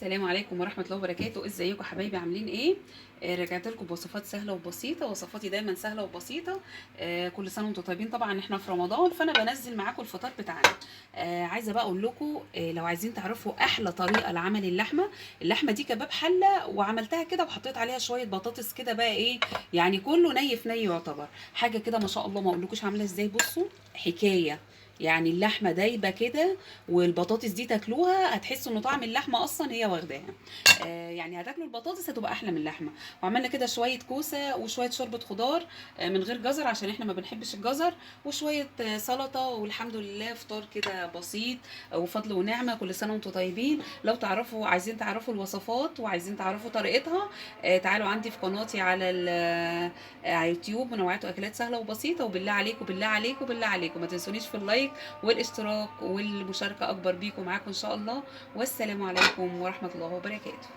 السلام عليكم ورحمة الله وبركاته. ازيكم حبايبي؟ عاملين ايه؟ رجعت لكم بوصفات سهلة وبسيطة. وصفاتي دايما سهلة وبسيطة. كل سنة وانتم طيبين. طبعا احنا في رمضان، فانا بنزل معاكم الفطار بتاعنا. عايزة بقى اقول لكم، لو عايزين تعرفوا احلى طريقة لعمل اللحمة، اللحمة دي كباب حلة وعملتها كده وحطيت عليها شوية بطاطس كده بقى ايه، يعني كله ني في ني، يعتبر حاجة كده ما شاء الله. ما اقولكوش عاملة ازاي. بصوا حكاية، يعني اللحمة دايبة كده والبطاطس دي تاكلوها هتحسوا ان طعم اللحمة اصلا هي واخداها. يعني هتاكلوا البطاطس هتبقى احلى من اللحمة. وعملنا كده شوية كوسة وشوية شوربة خضار، من غير جزر عشان احنا ما بنحبش الجزر، وشوية سلطة، والحمد لله فطار كده بسيط وفضل ونعمه. كل سنة وانتم طيبين. لو عايزين تعرفوا الوصفات وعايزين تعرفوا طريقتها، تعالوا عندي في قناتي على على يوتيوب، منوعات واكلات سهلة وبسيطة. وبالله عليكم بالله عليكم بالله عليكم ما تنسونيش في ال like والاشتراك والمشاركة، اكبر بيكم معاكم ان شاء الله. والسلام عليكم ورحمة الله وبركاته.